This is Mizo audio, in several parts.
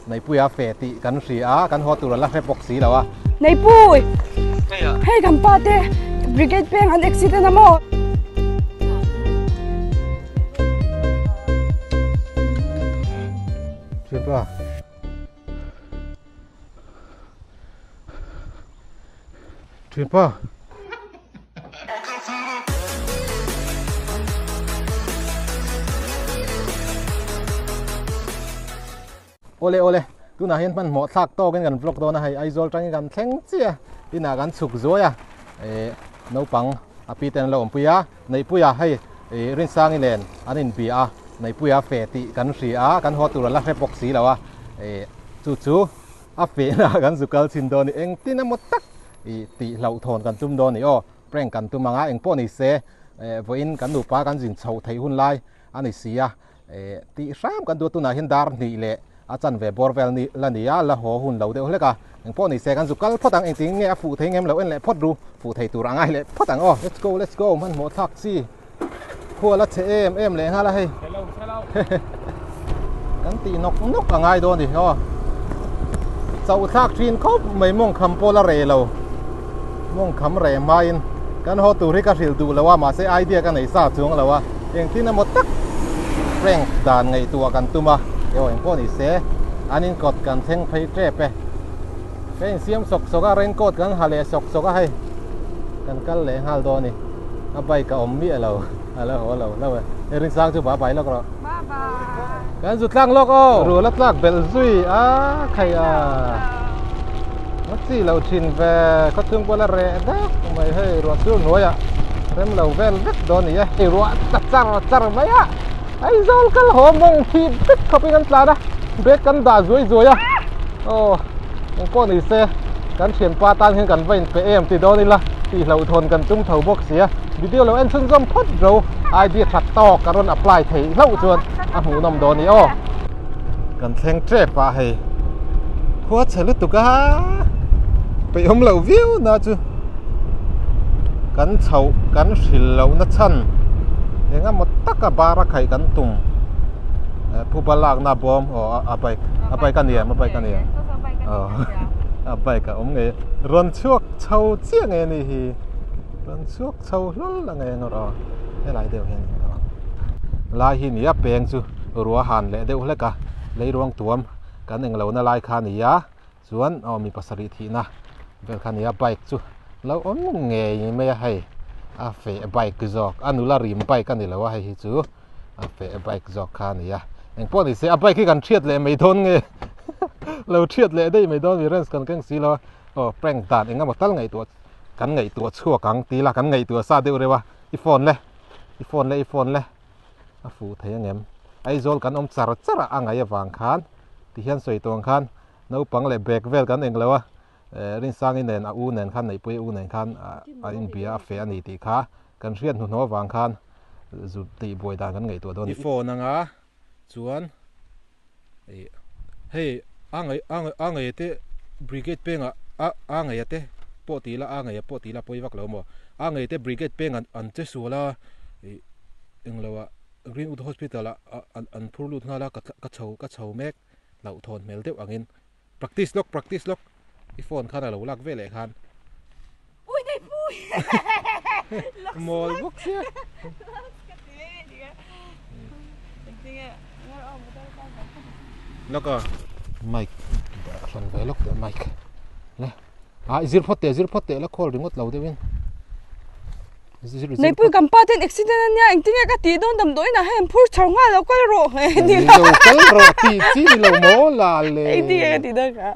Neipuia fe tih kan hria a, kan haw tur a la hre bawk si lo a. Neipui! Hei kan pa te brigade peng an accident a maw? Thianpa. Thianpa. Awle awle tunah hian hmanhmawh thlak tawkin kan vlog dawn a hei Aizawl tangin kan thleng chiah a inah kan chhuk zuai a eh naupang a pi ten an lo awmpui a Neihpuia hei ih Rinsangi nen an inbia a Neihpuia fe tih kan hria a kan haw tur a la hre bawk si lo a eh chu chu a fehna kan zu kal chhin dawn a ni engtin emaw tak ih tih hlauhthawn kan tum dawn a ni aw prank kan tum ang a engpawh ni se eh vawiin kan nupa kan zin chhoh theih hun lai a ni si a eh tih hram kan duh a tunah hian dar hnih leh a chanve bawr vel ni la ni a la haw hun lo deuh hlek a engpawh ni se kan zu kal phawt ang engtin nge a fuh thei ngem lo en leh phawt ru fuh thei tur a ngai leh phawt ang aw let's go let's go hmanhmawh thlak chi Khual a che em em leh nghal a hei. Kan tih nawk nawk a ngai dawn a ni aw. Chauh thlak thin khawp mai mawng kham pawh la reh lo. Mawng kham reh hmain kan haw tur hi ka hrilh duh lo a mahse idea ka nei sa chuang lo a. Engtin emaw tak prank dan ngaihtuah kan tum a. Aw engpawh ni se an inkawt kan thleng phei tep e. Ka insiam sawk sawk a raincoat kan ha leh sawk sawk a hei. Kan kal leh nghal dawn a ni. A bike a awm miah lo a la haw lo hlauh e hei rinsang chu bye bye lawk rawh kan zu tlang lawk aw rual a tlak belh zui a khai a a chi lo thin ve khawchhung pawh la reh deuh mai hei ruah sur hnuaiah rem lo vel vek dawn a ni e hei ruah ta char char mai a Aizawl kal haw mawng thip vek khawpin an tlan a bag kan dah zuai zuai a aw engpawh ni se kan thianpa tan hian kan va inpe em ti dawn ila tih hlauhthawn kan tum tho bawk sia video lo en chhunzawm phawt ro ID tha tawk a rawn apply theih hlauh chuan a hmuhnawm dawn a ni aw kan thleng tep a hei khua chhe lutuk a peihawm loh viau na chu kan chhoh kan hrilh loh na chhan eng emaw taka bar a khaih kan tum phuba lakna bawm aw a bike a bike a ni em a bike a ni em aw a bike a awm ngei rawn chhuak chho chiah nge ni hi rawn chhuak chho hlawl a nge ang erawh helai deuh hian lai hi ni a peng chu ruah han leh deuh hlek a leiruang tuam kan englo na lai kha a ni a chuan aw mi pasarih thihna vel kha a ni a bike chu lo awm ngei mai a hei a feh bike zawk a nula rim bike a ni lo a hei hi chu a feh bike zawk kha a ni a engpawh ni se a bike hi kan hriat leh mai dawn nge lo hriat leh daih mai dawn mi rens kan keng si lo a aw prank dan eng emaw tal ngaihtuah kan ngaihtuah chhuak ang ti ila kan ngaihtuah sa deuh reuh a i phone le i phone le i phone le a fuh thei angem Aizawl kan awm char char a a ngaih avang khan tihian sawi tawh ang khan naupang leh bag vel kan eng lo a eh Rinsangi nen a u nen khan Neihpuii u nen khan a inbia a feh a ni tih kha kan hriat hnuhnawh avang khan zu tih buai dan kan ngaihtuah dawn a ni. I phone anga chuan ih hei a ngaih a ngaih a ngaih te brigade pengah a a ngaih te pawh ti ila a ngaih pawh ti ila pawi vak lo maw a ngaih te brigade peng an che sual a ih englo ah Greenwood Hospital ah an phur lut nghal a ka ka chho ka chho mek hlauhthawn hmel deuh angin practice lawk practice lawk i phone khan a lo lak veleh khan Ui nei pui mawl bawk sia lawk a mic hran ve lawk teh mic le ah zir phawt teh zir phawt teh la call ringawt lo deuhin Neipui kan pa ten accident a nia engtin nge ka tih dawn damdawiin ah hian phur chho nghal lo kal rawh ni lo kal rawh tih chi ni lo maw la le engtin nge ka tih dawn kha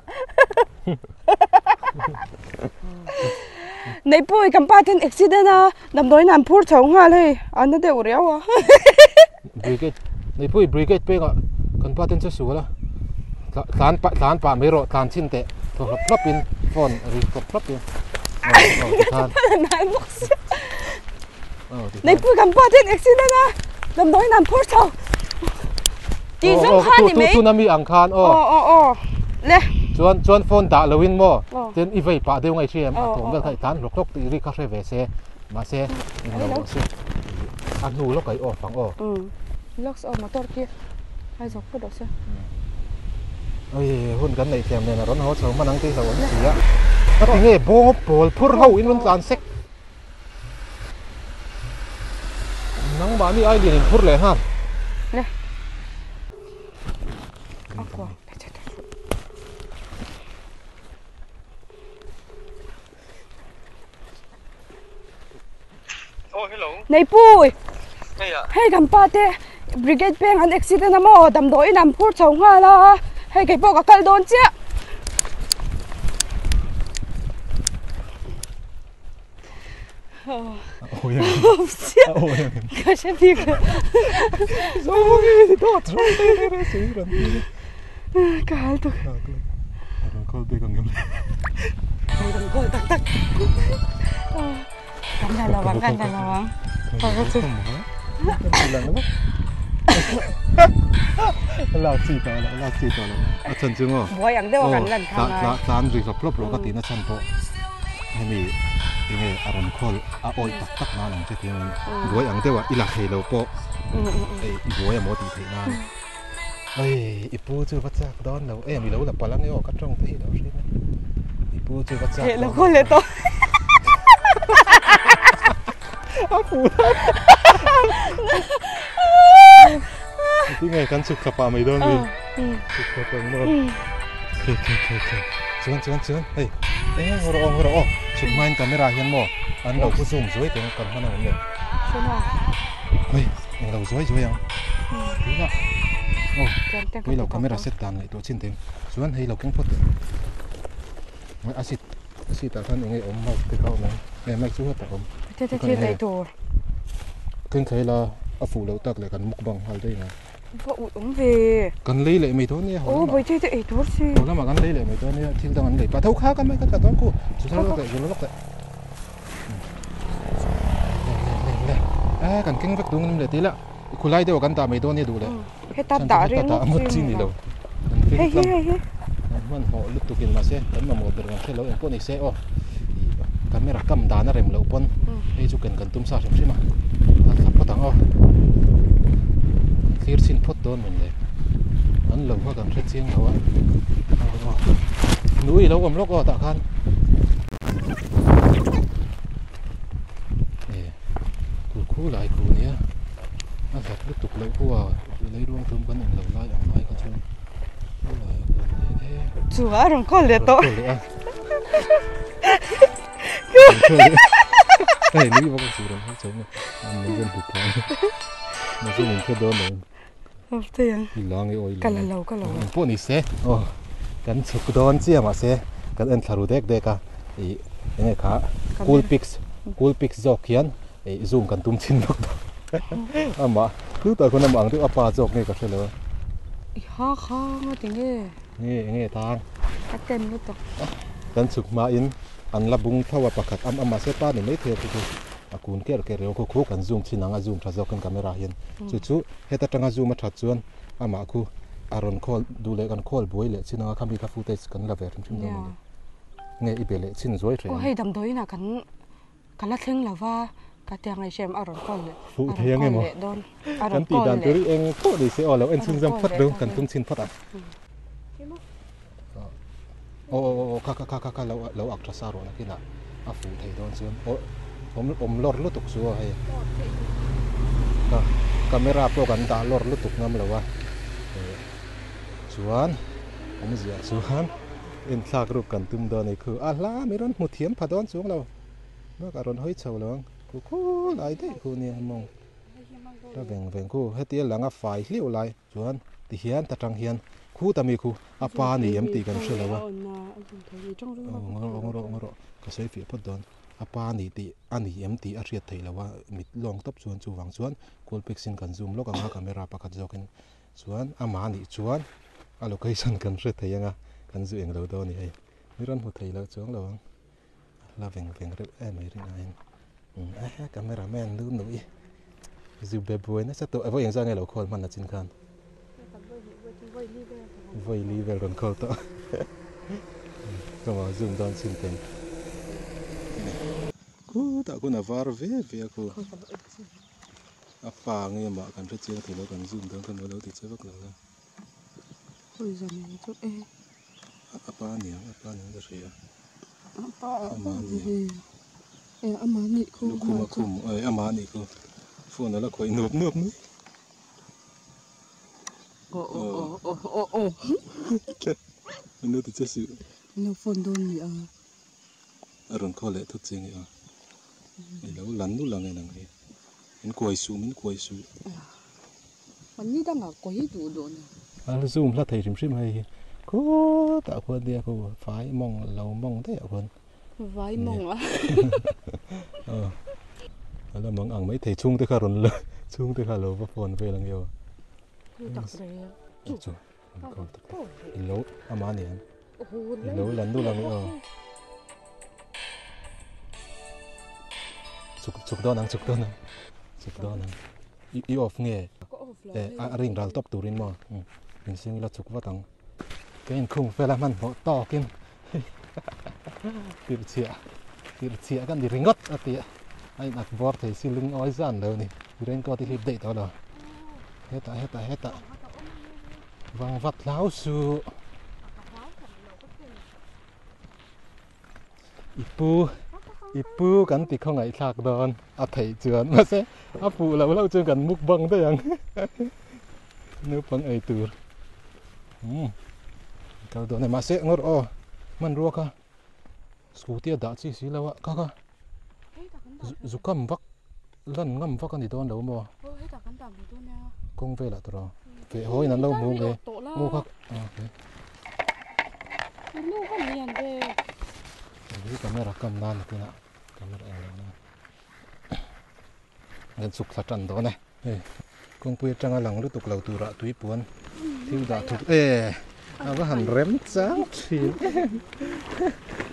Neipui kan pa ten accident a damdawiin ah an phur chho nghal hei a na deuh riau a Brigade Neipui brigade pengah kan pa ten che sual a tlan pah tlan pah mai rawh tlan chhin teh thaw hlawp hlawp in phone ri hlawp hlawp in Neipui kan pa ten accident a damdawiin an phur chho tih zawng kha ni mai tuna mi ang khan aw aw aw le chuan chuan phone dah lo in maw ten i vei pah deuh ngai hri em a thawm vel kha i tlan hlawk hlawk tih ri kha hre ve se mahse englo rawh se a hnu lawk a i off ang aw locks aw motor khi ai zawk phawt rawh se. Oi hun kan nei thiam nen a rawn haw chho hman ang tih hlauh awm si a. Ka ti nge bawng pawl phur ho in rawn tlan sek. Nangmahni ai lian in phur leh nghal. Le. Oh, hello. Neipui. Hey ah. Hei kan pa te brigade peng an accident a maw damdawiin an phur chho nghal a hei kei pawh ka kal dawn chiah. Ka hre bik lo. Ka hal tuk. Kan tak tak. Kan la lo ang, kan la lo ang. Lak chi tawh lo, lak chi tawh lo. A chhan chu maw? Buai ang deuh a kan lan kha ngai. Tlan ri hlawp hlawp lo ka tihna chhan pawh hemi enge a rawn khawl a awih tak tak nan ang che tih ang buai ang deuh a i la thei lo pawh ei i buai a maw tih theih nan. Ei i pu chu va chak dawn lo em i lo la palh ang e aw ka tawng te hi lo hrim e. I pu chu va chak dawn lo. Khawl leh tawh. A pu Ti nge kan chhuk thla pah mai dawn mi. Chhuk thla pah maw. Khe khe khe khe. Chuan chuan chuan hei. E ngawr aw ngawr aw. Chhuk hmain camera hian maw an lo khu zoom zuai teng kan hman ang em le. Hei eng lo zuai zuai ang. Tuna. Aw. Hei lo camera set dan ngaihtuah chin teng. Chuan hei lo keng phawt teh. A sit a sit ah khan eng nge awm mic te kha awm ang. E mic chu hetah awm. Te te thil ei tur. Keng thei la a fuh loh tak leh kan mukbang nghal daih mai. Va ut awm ve. Kan lei leh mai dawn nia. Aw bawihtei te ei tur si. Haw lamah kan lei leh mai dawn nia thil dang an lei pah tho kha kan mai ka tla dawn khu. Chu thar lawk leh zu lawk leh. Le le le le. A kan keng vek dung nim leh tih lah. I khulai deuh ah kan dah mai dawn nia duh leh. Heta dah reng ngawt chi ni lo. Hei hi hei hi. Kan hmanhmawh lutuk in mahse kan mamawh ber kan hre lo engpawh ni se aw ih camera kam dan a rem loh pawn hei chu ken kan tum sa hrim hrim a a tla phawt ang aw kan thlir chhin phawt dawn mawn le an lo kha kan hre chiang lo a aw nui lo awm lawk aw tah khan e khu khu lai khu nia a hlat lutuk loh khu a lei ruang tum kan eng lo lai ang lai kha chuan Chu a rawn call leh tawh. Hei ni bawk chu rawn chho nge. An min rawn hmu pha. Ma chu min hre dawn lo. Of te yang. I la nge oi. Ka la lo ka lo. Pawh ni se. Oh kan chhuk dawn chiah mahse kan en thla ru dek dek a. I enge kha cool pics cool pics zawk hian ei zoom kan tum chin bawk dawn. Amah tu tak hun amah ang deuh a pa zawk nge ka hre lo a. I ha kha nga ti nge? Nge enge tang? Ka ten lutuk. Kan chhuk hma in an la bung tho a pakhat am am mahse pa ni mai thei a chu chu a kun ker ker reuh khu khu kan zoom chin ang a zoom tha zawk in camera hian chu chu heta tanga zoom a that chuan amah khu a rawn khawl duh leh kan khawl buai leh chin ang a khami kha footage kan la ve hrim hrim dawn a ni. Nge i be leh chin zuai thin. Aw hei damdawiin ah kan Ka la thleng lo va, ka tia ngaihhrem a rawn call leh, Fuh a thei rawn ang call emaw? leh dawn, a Kan rawn tih call dan leh, tur hi eng pawh ni se aw lo a en chhun rawn zam call phawt leh lo, ta kan ve. tum chhin phawt ang. Aw aw aw kha kha kha kha kha lo lo ak tha sa rawh nakinah a fuh thei dawn chuan aw awm awm lawr lutuk chu aw hei ka camera pawh kan dah lawr lutuk ngam lo a eh chuan awmzia chuan Inthlak ruk kan tum dawn a ni khu. A hla mi rawn hmu thiam pha dawn chuang lo. Bak a rawn hawi chho lo ang. Khu khu lai daih khu nia mawng. Ta veng veng khu. Hetia lang a fai hliau lai chuan ti hian ta tang hian khu ta mi khu a pa ni em tih kan hre lo a. Aw ngaw rawh ngaw rawh ka sawi fiah phawt dawn. A pa ni tih a ni em tih a hriat theih lo a. Mit lawng tawp chuan chuvang chuan coolpix in kan zoom lawk ang a camera pakhat zawkin Chuan amah nih chuan a location kan hre thei anga kan zu englo dawn a ni hei. Mi rawn hmu thei lo chuang lo ang. A hla veng veng reuh em mai rinah hian. Umm a camera man lu nui zu be buai nasa tawh. Vawi engzah nge lo khawl hman a chin khan? Vawi li vel rawn khawl tawh. Ka mau zoom dawn chin teng. Khutah khuan a var ve ve a khu. A pa nge mah kan hre chiang thei lo kan zoom dawn kha maw lo ti che vak lo la. Pawisa nei chu e. A pa aniang a pa aniang ka hria. A pa e ama nih khu. Lukhum a khum e ama nih khu. Phone a la khawih nuap nuap mai. Aw aw aw aw aw. Min lo ti che suh. Min lo phone dawn ni a. A rawn khaw leh thut chiang i a. I lo lan nulh ang en ang hi. Min kuai suh min kuai suh. Mahni dangah kawi duh duh ni. A zoom hla thei hrim hrim hei hi khutah khuan nia khu vai mawng lo mawng daih ah khuan. Vai mawng a. Aw a la mang ang maithei chhungte kha rawn la chhungte kha lo va phone vel ang io. Chu tak reng a. Chu an call tak tak i lo amah aniang i lo la nulh ang io. Chuk chuk dawn ang chuk dawn ang chuk dawn ang. I off nge? Eh a ring ral tawp turin maw? Min sing ila chuk vat ang. Ka inkhung fel a hmanhmawh tawkin tirhchhiah tirhchhiah ka ni ringawt a ti a, a in ak bawr thei si lungawi zan lo ni. I raincoat i hlip daih tawh lo. Hetah hetah hetah vang vat hlau suh. I pu i pu kan ti khawngaih thlak dawn a theih chuan mahse a fuh loh loh chuan kan mukbang daih ang naupang ei tur umm kal dawn e mahse ngawr aw hmanrua kha scooty a dah chi si lo a kha kha zu kam vak lan ngam vak a ni dawn lo maw kawng velah tawh feh haw in an lo hmu nge aw kha Hei camera kam nan a tinah camera eng lo nan kan chhuk thla tan dawn e hei kawngpui atanga lang lutuk lo turah tui puan thil dah thuk e a va han rem chang thin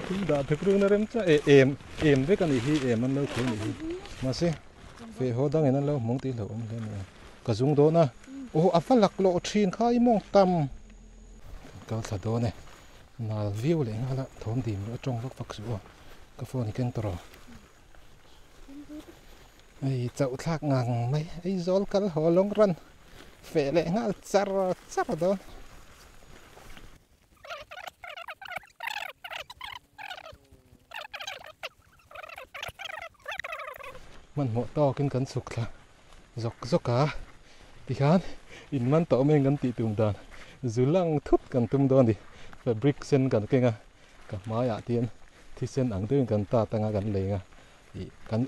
thil dah thuk runa rem chang e em em vek a nih hi em an lo khawi a nih hi mahse feh haw dangin an lo hmawng tih hlauhawm hle mai a ka zung dawn a aw a va laklawh thin kha i mawng tam. Kan kal thla dawn e, nal viau leh nghal a thawm dim loh a tawng vak vak suh aw, ka phone i keng tawh rawh. Hei chauh thlak ngang mai, Aizawl kal haw lawng rawn feh leh nghal char char dawn. Hmanhmawh tawkin kan chhuk thla zawk zawk a, tikhan in man tawh mai ang kan tih tum dan zu lang thut kan tum dawn a ni. Fabric sen kan keng a, ka hmaiah te hian thisen ang deuhin kan tat anga kan leng a, ih kan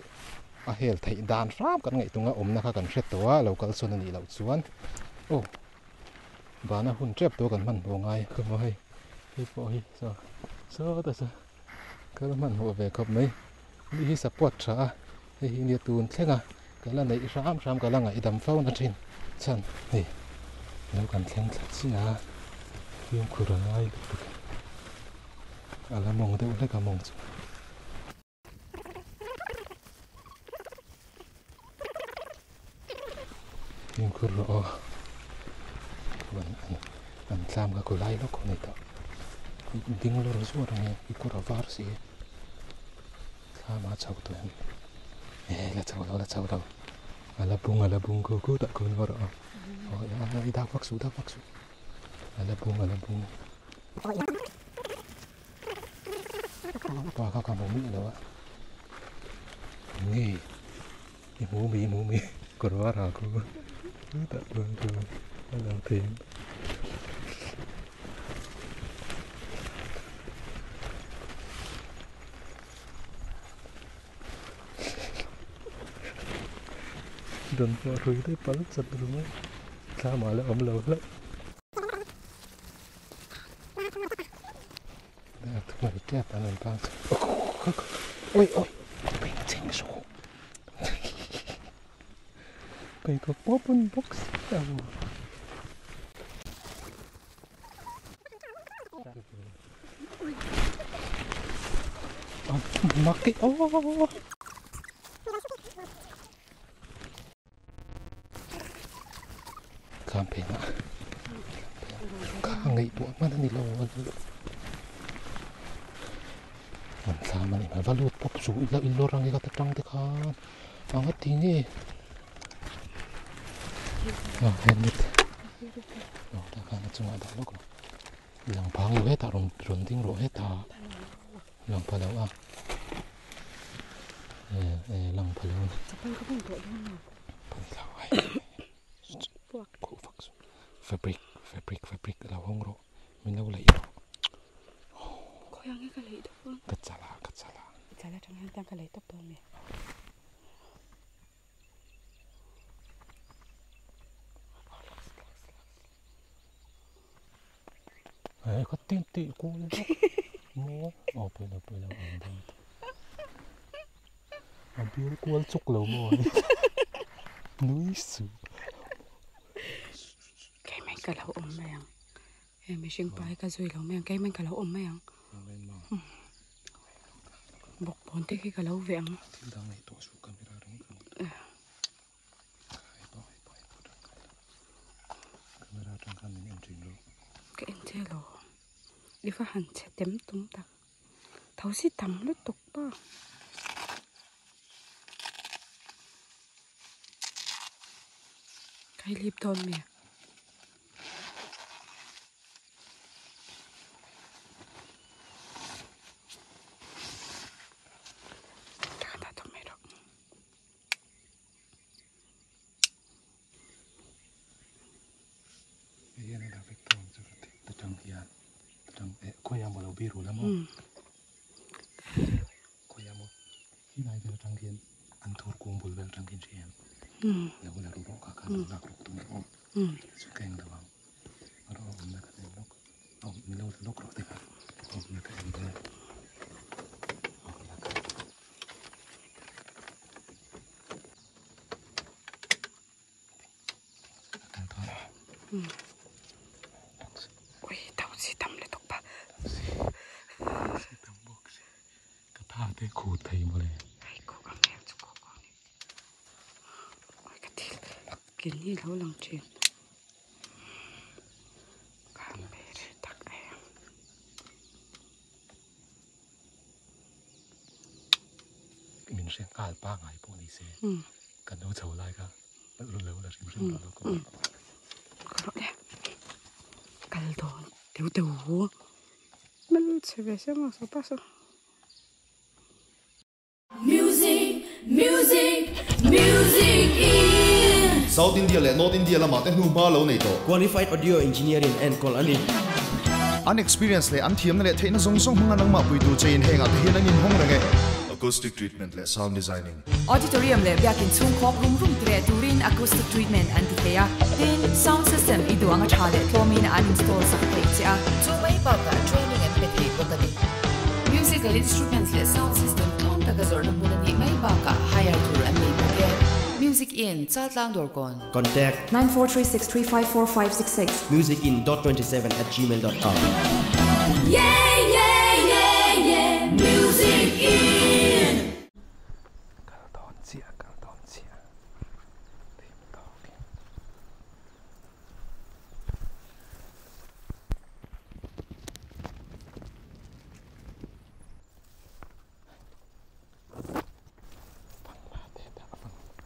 a hel theih dan hram kan ngaihtuah anga awmna kha kan hre tawh a, lo kal sawn a nih loh chuan aw bana hun tep tawh kan hmanhmawh ngai ka hmu a hei, hei pawh hi saw sawtah sawn. Ka la hmanhmawh ve khawp mai. Ni hi support tha a, hei hi nia tun thleng a ka la neih hram hram ka la ngaihdam fo na thin chhan hei lo kan thleng thla chiah a, fimkhur a ngai lutuk a la mawng deuh hlek a mawng chu. Fimkhur rawh aw an tlam kha khawlai lawk a ni tawh ding lawr zuar ang e i kawr a var si thlam a chho tawh em e la chho lo la chho lo a la bung a la bung khu khu tah khuan va rawh aw aw i dak vak suh dak vak suh a la bung a la bung pa kha ka hmu miah lo a nge. I hmu mi i hmu mi kawr var ha khu chutah chuan chu a lang thei ang. Dan pawh a hrui daih pal chat ru mai thlam ah la awm lo hlauh. Thumai tep an rawn tlang oi oi beng chheng suh Pheikhawk pawh pawn bawk si lo. Mak i aw. Tlam phei na kha ngaihtuah hman a ni lo an thlam a ni mai va lut pawp chu ila i lawr ang e ka ta tang te khan anga ti nge ah helmet. Aw tah khan a chungah dah lawk rawh. Lang phang lo hetah rawn rawn ding rawh hetah lang pha lo a e e lang pha lo a ni. Chapal ka bun tawh dawn lo. Bun lo ai khuh fak chu fabric fabric fabric a lo hawng rawh min lo leih rawh. Khawi ang nge ka leih dawn? Ka chala ka chala. I chala tang hian tiang ka leih tawp dawn mi? Ê, có tiên tị cô lên Mua Ồ, bây giờ bây giờ ổn đây À, biết cô chúc lâu mồi Núi sự Cái mình cả lâu ôm mày Em mình sinh bài cả rồi lâu mày cái mình cả lâu ôm mày Bọc bốn thế khi cả lâu vẹn Thiếu đang này tổ số camera đúng không? Camera trong khăn mình em truyền rồi Ka en che lo i va han che tem tum tak tho si tam lutuk pa. Kai lip dawn mi. Ka ta tawh mai rawh. Hei hian a dah vek tawh ang chu ka ti ta tang hian ta tang eh khawi ah maw lo bir ula maw khawi ah maw hi lai vel atang hian an thur kung bul vel atang hian hria em lo la ru rawh kha khan lo lak ruk tum rawh aw chu ka eng lo ang rawh a awmna ka en lawk aw min lo la lawk rawh te kha awmna ka en dawn awmna ka. Ui tau chi tam le tuk pa. Si tam bawk si. Ka tha te khu thei mawle. Hei khu ka hmel chu khu khu ni. Ui ka thil kin hi lo lang thin. Ka han pe rih tak em. Min hre nghal pangai pawh ni se. Kan lo chho lai kha lo lo la hrim hrim lo lo kawng ka rawh le kal dawn deuh deuh hmel chhe ve se maw saw pa saw. Music music music in. South India leh North India lamah te hnu hma lo nei tawh. Qualified Audio Engineering enkawl a ni. An experience leh an thiamna leh theihna zawng zawng hmanga nangmah puitu chein hengah te hian an inhawng reng e. Acoustic treatment leh sound designing. Auditorium leh biakin chhung khawk rum rum ti leh turin acoustic treatment an ti thei a, tin, sound system i duh anga tha leh tlawmin an install sak thei che a. Chu mai bakah training an pe thei bawk a ni. Musical instruments leh sound system tlawm taka zawrhna hmun a nih mai bakah hire tur an nei bawk e. Music Inn, Chaltlang Dawrkawn. Contact. 9436354566. Musicinn.27@gmail.com. Yeah yeah yeah yeah Music Inn. Kal dawn chiah kal dawn chiah thim tawkin. Fanghma te dah fanghma te.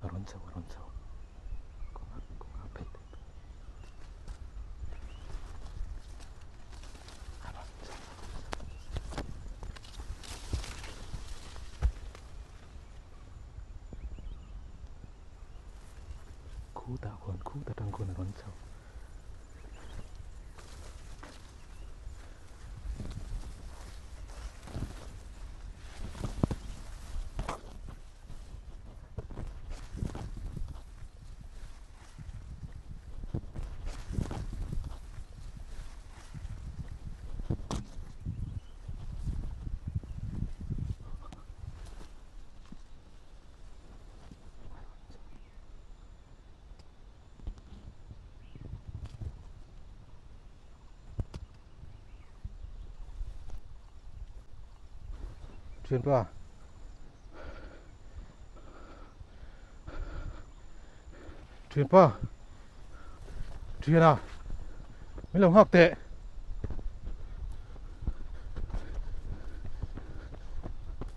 A rawn chho a rawn chho kawngah kawngah phei thei tur a rawn chho a rawn chho. Khutah khuan khut atang khuan a rawn chho. Thianpa Thianpa Thiana min lo nghak teh.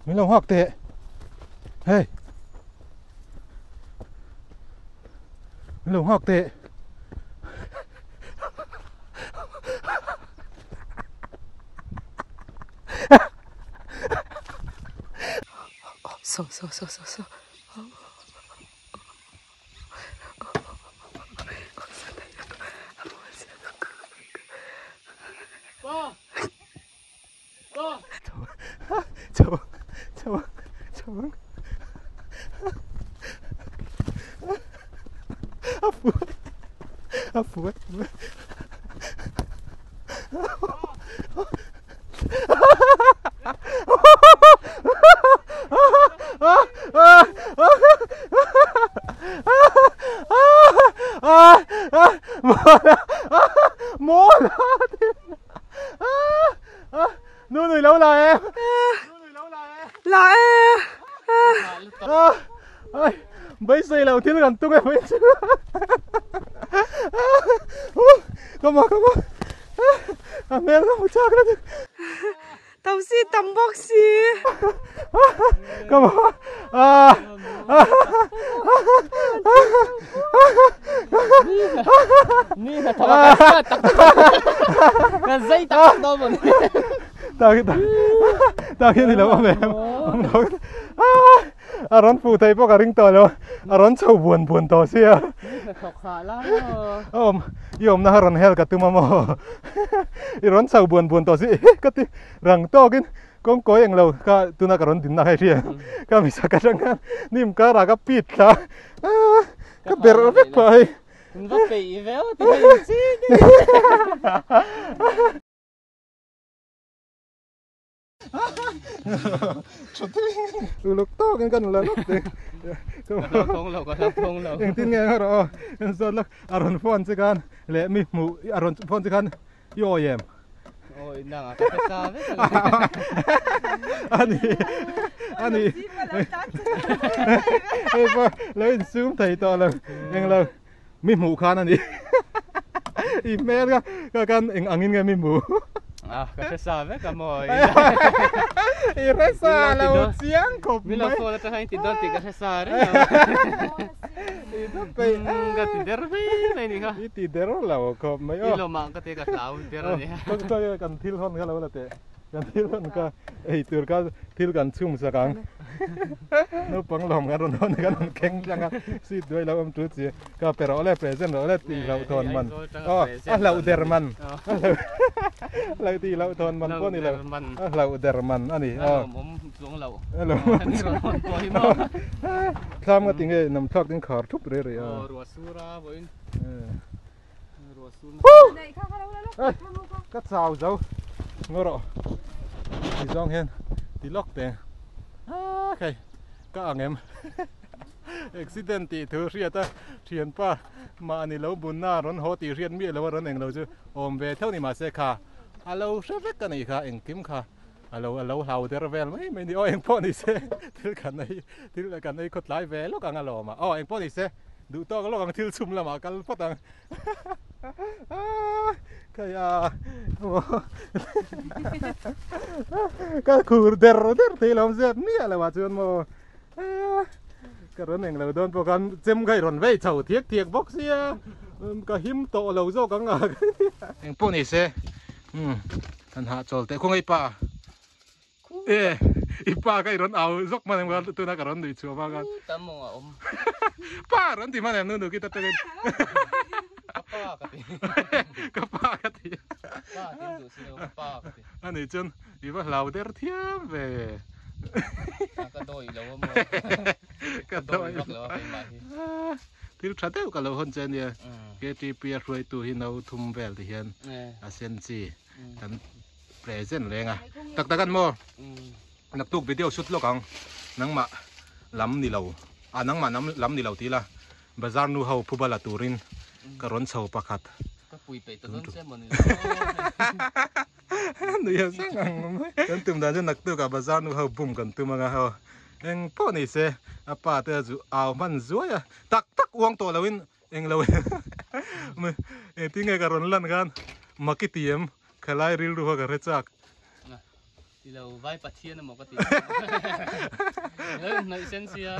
Min lo nghak teh. Hey. Min lo nghak teh. So so so so so. Chho chho chho a fu a fu Nu nui lo la em. La e. Ai, bây giờ là thiếu gần tung em bây giờ. Come on, come on. À mẹ nó một chắc đó. Tao si tầm bóc si. Come on. À. Ni là thằng cái tắc cái dây tắc đâu mà. Tao tao khi thì lâu mẹ ông nói à rón phụ thầy bóc cả ring to lo à rón sầu buồn buồn to xia ôm yom na rón hel cả tu mamo rón sầu buồn buồn to xí cái tí rằng to cái con có yang lâu ka tu na ka rón din na hay ria ka mi sa ka rang nim ka ra ka pit la ka ber vek pa hay va pe veo ti hay chi Lục to cái cần là lục đấy. Không lâu có không lâu. Em tin nghe rồi. Em sợ lắm. Aron phone chứ kan, lẹ mi mù aron phone chứ kan, yo em. Ôi nàng à, cái sao đấy. Anh anh. Ê ba, lấy zoom thầy to là, em là mi mù khan anh đi. Email ka kan eng angin nga mi mù. À, cái sao đấy cả mọi. Iresa la chiang khop mai. Mila phone ta hain ti don ti ka sa re. I pe ga ti der ve mai ni kha. I ti der la khop mai o. I lo ma ka te ka lau der ni. To to kan thil hon kha lo la te. Kan thil hon ka ei tur ka thil kan chum sa kang. No pang lom kan ron hon kan keng changa si doi lo am tu chi ka pero le present ro le ti lo thon man. O a lo der man. Lo ti lo thon man ko ni lo. A lo der man ani. O mom chuang lo. Lo. Ni ron hon ko hi mo. Thlam ka tinge nam thak ding khar thup re re a. O ro sura boin. Ro sur. Này kha kha lo lo. Ka chau zo. Ngoro. Ti zong hen. Ti lok te. À cái các anh em accident thì thứ riêng ta thiền pa mà anh lâu buồn na rón hố thì riêng miệng lâu rón anh lâu chứ ôm về theo ni mà xe kha alo sẽ vết cái này kha anh kiếm kha alo alo hào der vel mấy mấy đi ôi anh pon đi xe thứ cái này thứ cái này cột lái về lúc anh alo mà ô anh pon đi xe đủ to cái lúc anh thiếu chum là mà cái phát anh cái à cái khur der der thì làm gì mía là mà chuyện mà cái rốn này là đơn bộ con chim cái rốn về chầu thiệt thiệt bốc xia cái hiếm tổ lâu rồi cái ngà anh pon đi xe anh hạ chầu thế không ai pa ê ipa cái rốn áo dốc mà em tôi na cái rốn đi chùa ba cái tấm mong à om pa rốn thì mà em nuôi được cái tật pa cái gì cái pa cái gì pa thì đủ xin pa cái gì anh ấy chân đi vào lầu der thiêm về cái đôi lâu mà cái đôi lâu phải mà thiếu chặt đều cả lâu hơn trên nè cái TP rồi tụi hiện đâu thum về thì hiện à sen chi tận present lên à tắc tắc ăn mò nặc tục video shoot lo kang nang ma lam ni lâu à nang ma nắm lam ni lâu tí là bazar nu hau phubala turin ka ron chho pakhat ka pui pe ta don se mon ni ya sang ang kan tum dan nak tu ka bazar nu hau bum kan tum anga ho eng po ni se apa te zu aw man zuaya tak tak uang to lawin eng lo me e tinge ka ron lan kan makitiem khalai ril ru ka rechak Ti lo vai pathian emaw ka ti. Lo inhnaih sen sia.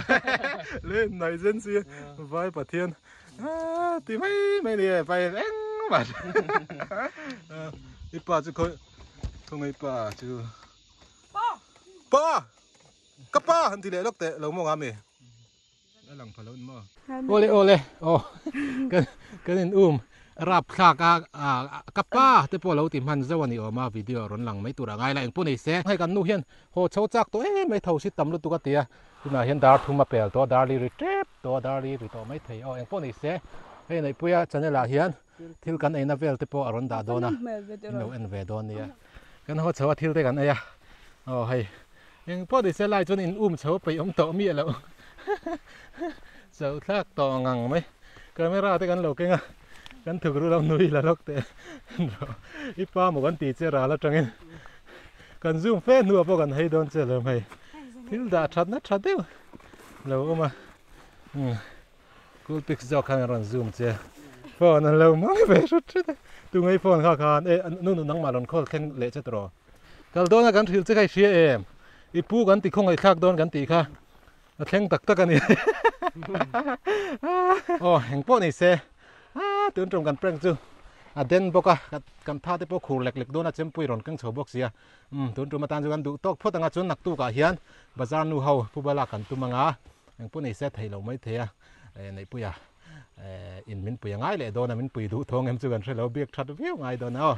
Lo inhnaih sen sia vai pathian ti mai mai ni e vai engmah i pa chu khawi khawngaih pa chu pa pa ka pa han ti leh lawk teh lo maw nga mi. A lang pha lo ni maw? Awle awle aw kan kan in um rap thlak a ka pa te pawh lo ti hman zauh a ni awm a video a rawn lang mai tur a ngai la engpawh nei se hei kan nu hian haw chho chak tawh em mai tho si tam lutuk a ti a tunah hian dar thum a pel tawh a dar li ri tep tawh a dar li ri tawh mai thei aw engpawh nei se hei Neihpuia channel ah hian thil kan eina vel te pawh a rawn dah dawn a in lo en ve dawn nia kan haw chho a thil te kan ei a aw hei Eng pawh ni se lai chuan in um chho peih awm tawh miah loh chauh thlak tawh ngang mai camera te kan lo keng a kan thuk ru lo nui la lawk teh i pa maw kan ti che ral atangin kan zoom fe hnuah pawh kan hei dawn che lo hei thil dah that na tha deuh lo awm a cool pics zawk khan an rawn zoom che phone an lo hmang ve hrut hrut a tunge phone kha khan e nu nu nangmah rawn call thleng leh che tawh Kal dawna kan hrilh che kha i hria em? I pu kan ti khawngaih thlak dawn kan tih kha a thleng tak tak a ni. Aw eng pawh ni se tun tum kan prank chu a den bawk a kan tha te pawh khur lek lek dawn a chempui rawn keng chho bawk sia um tun tum atan chu kan duh tawk phawt anga chuan naktuk ah hian bazar nu ho pu bala kan tum anga eng pawh ni se theih loh mai thei a neihpui a in min pui a ngai leh dawn a min pui duh thawng em chu kan hre lo biak that viau ngai dawn a aw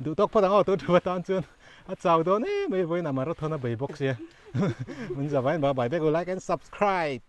duh tawk phawt ang aw tun thu atan chuan a chau dawn em mai vawiin a marathon a bei bawk sia min zavain bye bye vek u like and subscribe.